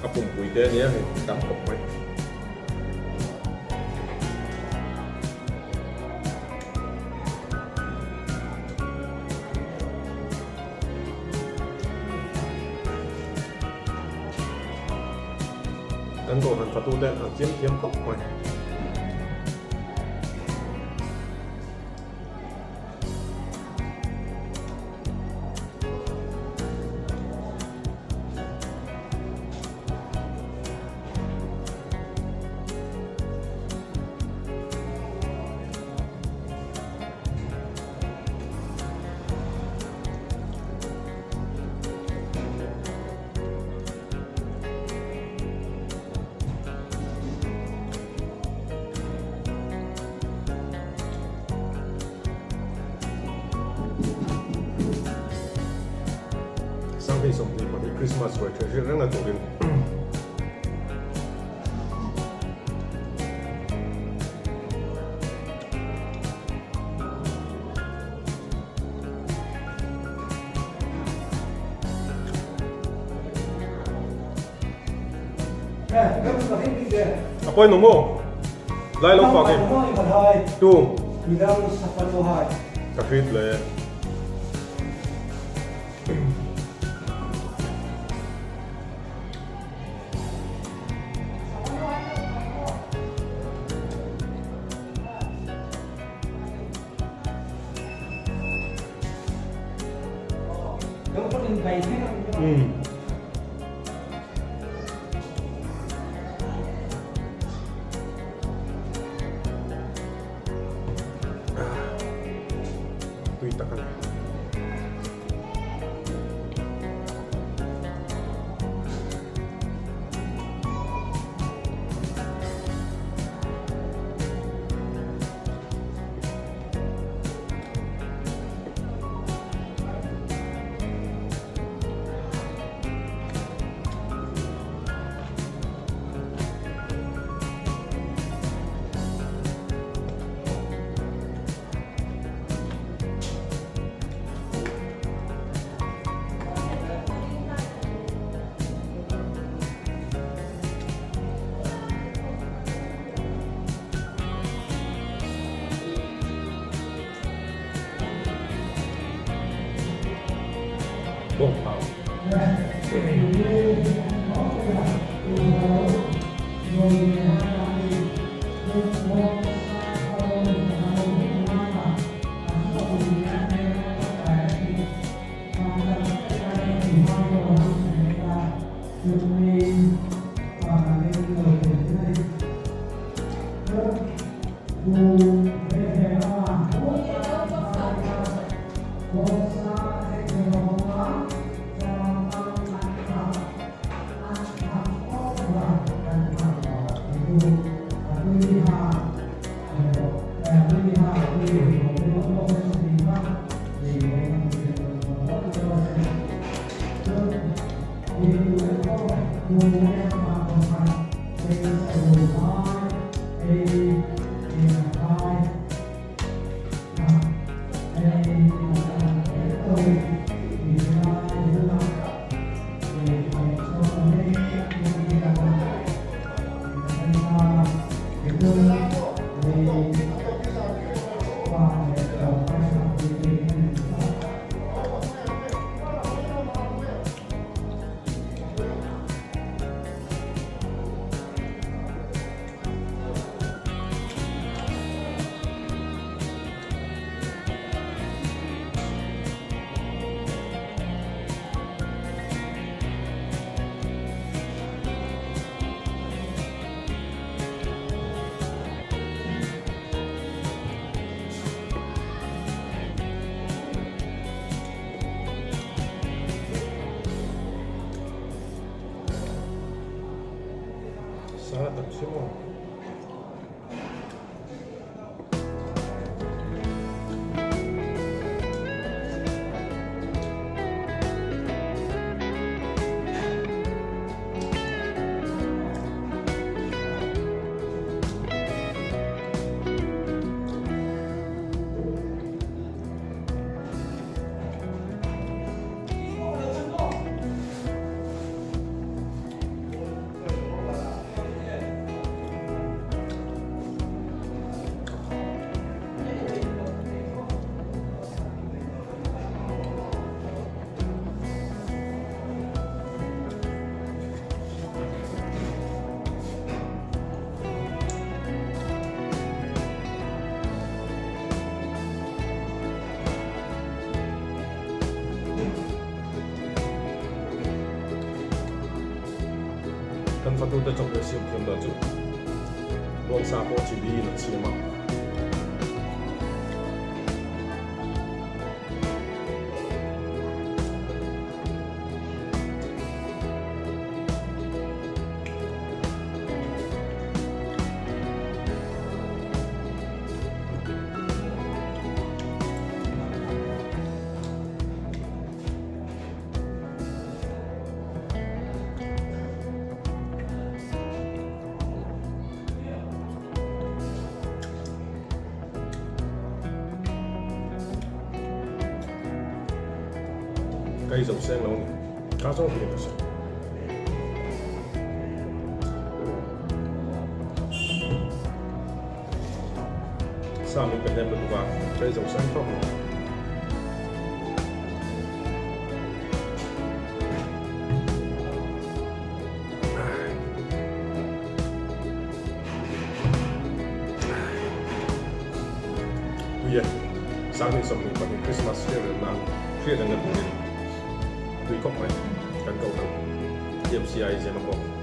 A pumpui te ania hei tam khawp mai. Kan dawhhan fatute an chiam thiam khawp mai. Sanghnih 22 Christmas ruai ṭha hriat reng la turin. A pawi maw maw? Lai lo fak em? Tu. Ka hrit le. Tui tak a ni. Bawngthau. Sa tam si maw? Hotute chawhmeh siam thiam dan chu bawngsa pawh chili in an siam a. Ka i zo seng lo ni. Ka zawng hi ka hria. Sa min pe hnem lutuk a, ka i zo seng tawk lo. Tui e, 2022 Christmas hriat hriat rengna turin tui khawp mai kan ko hang. TMCI Zemabawk.